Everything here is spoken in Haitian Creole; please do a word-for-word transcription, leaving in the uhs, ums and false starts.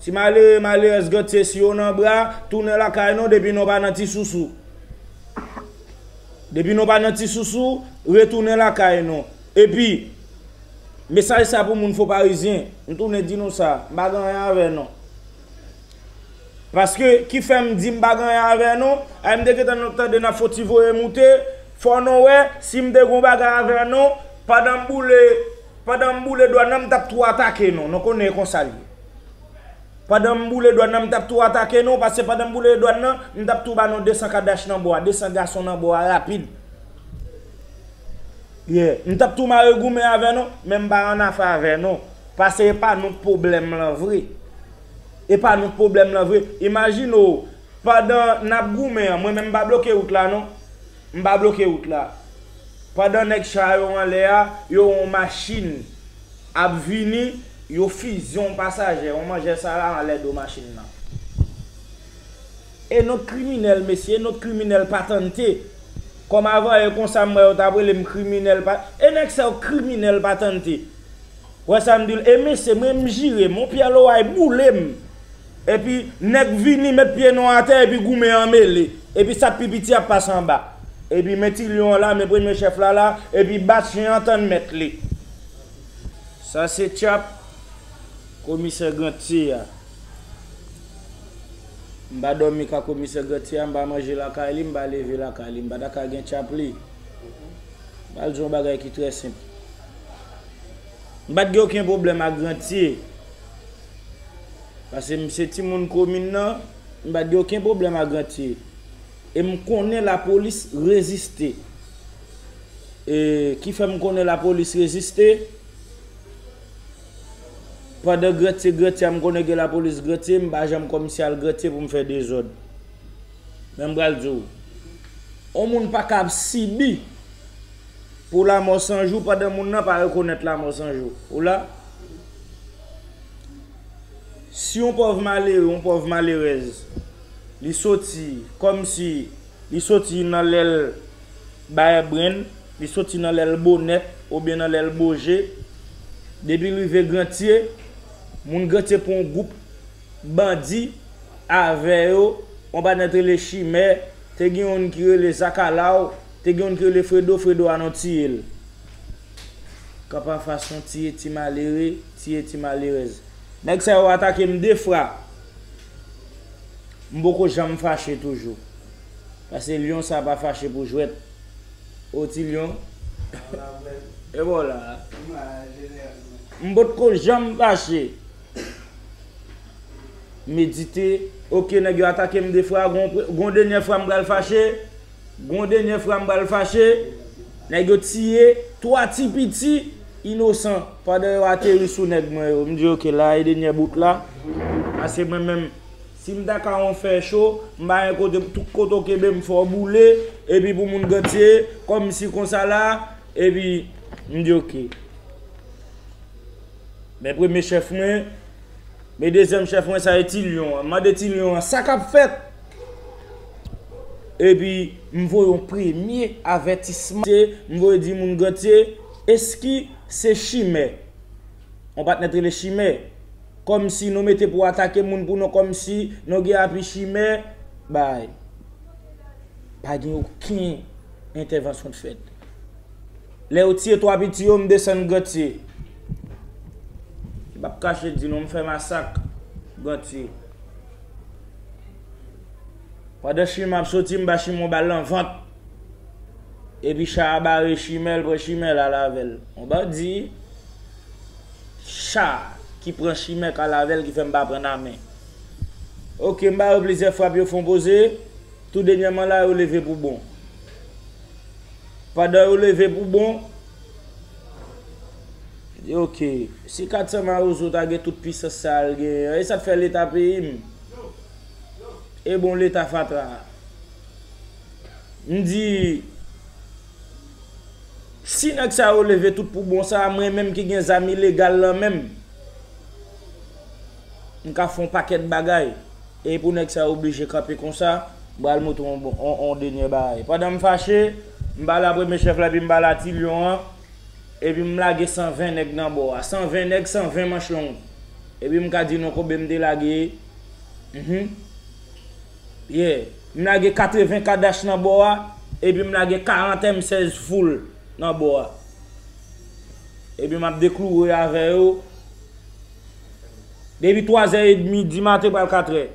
Ti malere, malerèz, gantye, si yo nan bra, tounen lakay nou depi nou pa nan ti sousou. Depi nou pa nan ti sousou, retounen lakay nou. Epi, mesaj sa pou moun fo parizyen. M tounen di nou sa, m pa gen anyen avè nou. Paske, ki fè m di m pa gen anyen avè nou, ay m te gentan nou tande n ap foti voye moute, fò nou wè, si m te gen yon bagay avè nou, pandan m boule, pandan m boule dwàn nan, m t ap tou atake nou. Nou konnen e konsa l ye. Pandan m boule dwàn nan, m t ap tou atake nou, paske pandan m boule dwàn nan, m t ap tou ba nou de san kadach nan bwa, de san gason nan bwa rapid. Yeah. M t ap tou mare goumen avè nou, men m pa annafè avè nou. Paske e pa nou k pwoblèm lan vre. E pa nou k pwoblèm lan vre. Imajine w, pandan n ap goumen an, mwen menm m pa bloke wout la non. M pa bloke wout la. Pandan nèg cha yo anlè a, yo yon machin ap vini, yo fize yon pasajè, yon manjè sa la anlè do machin nan. E nou t kriminèl, mesye, e nou t kriminèl patante. Kòm avan e konsa m wè yo t ap rele m kriminèl pa. E nèg sa yo kriminèl patante. Wè sa m di l, e mesye, mwen m jire m, yon pyè loway boule m. Epi nèg vini met pye nou atè, epi goumen an mele. Epi sa k pi piti ap pase anba. Epi men ti lyon an la, men premye chèf la la, epi bat chen an tann mèt li. Sa se tchap komisè Gantye a. M pa dòmi ka komisè Gantye a, m pa manje lakay li, m pa leve lakay li, m pa ta ka gen tchap li. M pral di yon bagay ki trè senp. M pa t gen okenn pwoblèm ak Gantye. Paske m se timoun komin nan, m pa t gen okenn pwoblèm ak Gantye. E m konnen lapolis reziste. E ki fè m konnen lapolis reziste? Pandan Gantye, Gantye a, m konnen gen lapolis Gantye, m pa janm kòmsi al Gantye pou m fè dezòd. Men m pral di w, yon moun pa ka ap sibi pou lamò san jou pandan moun nan pa rekonèt lamò san jou. Ou la? Si yon pòv malere, yon pòv malerèz, li soti, kòmsi li soti nan lèl Bayèbrenn, li soti nan lèl Bonèt oubyen nan lèl Boje, depi l rive Gantye, moun Gantye pran yon gwoup bandi avè yo, yon patnè t rele Chimè, te gen youn ki rele Zakalaw, te gen youn ki rele Fredo, Fredo a nou tiye l. Kanpe anfas nou tiye ti malere, tiye ti malerèz. Nèg sa yo atake m de fwa. M poko janm fache toujou. Paske lyon sa pa fache pou jwèt. O ti lyon. E bon la. M potko janm fache. Medite. Oke, nèg yo atake m de fwa. Gon, gon denyè fwa m pral fache. Gon denyè fwa m pral fache. Nèg yo tiye twa ti piti inosan pandan yo ateri sou nèg mwen yo. M di, oke, la e denyè bout la. Paske mwen menm, si m ta ka yon fè cho, m pa gen kote, tout kote w kenbe m, fò w boule, epi pou moun Gantye, kòmsi konsa la, epi m di, oke. Men premye chèf mwen, men dezyèm chèf mwen, sa e Ti Lyon an. M mande Ti Lyon an, sa k ap fèt? Epi, m voye yon premye avètisman. M voye di moun Gantye, eski se Chimè? Yon patnè t rele Chimè. Kòmsi nou mete pou atake moun pou nou, kòmsi nou gen api Chimè. Bay. Pa gen okenn entèvansyon k fèt. Lè yo tiye twa piti yo, m desann Gantye. M p ap kache di nou, m fè masak Gantye. Pandan Chimè ap soti, m ba Chimè yon bal nan vant. Epi cha a bare Chimè, l pran Chimè l al avè l. Yon bandi cha ki pran Chimè k al avè l ki fè m pa pran nan men. Oke, m ba yo plizyè frap, yo fè yon poze. Tou dènyèman la, yo leve pou bon. Pandan yo leve pou bon, yo di, oke, si kat san Mawozo ta gen tout pisans sa a l genyen an, e sa t fè Leta peyi m? E bon Leta fatra a. M di, si nèg sa yo leve tout pou bon sa a, mwen menm ki gen zam ilegal lan men m, m ka fè yon pakèt bagay. E pou nèg sa yo oblije kanpe konsa, m pral montre w yon, yon, yon dènye bagay. Pandan m fache, m pale a premye chèf la, epi m pale a Ti Lyon an, epi m lage san ven nèg nan bò a. San ven nèg, san ven manch long. Epi m ka di nou konbyen m te lage. Mhm. Yeah. M lage katreven Kadash nan bò a, epi m lage karant M sèz full nan bò a. Epi m ap dekloure avè yo. Depi twa zè edmi di maten pral kat è.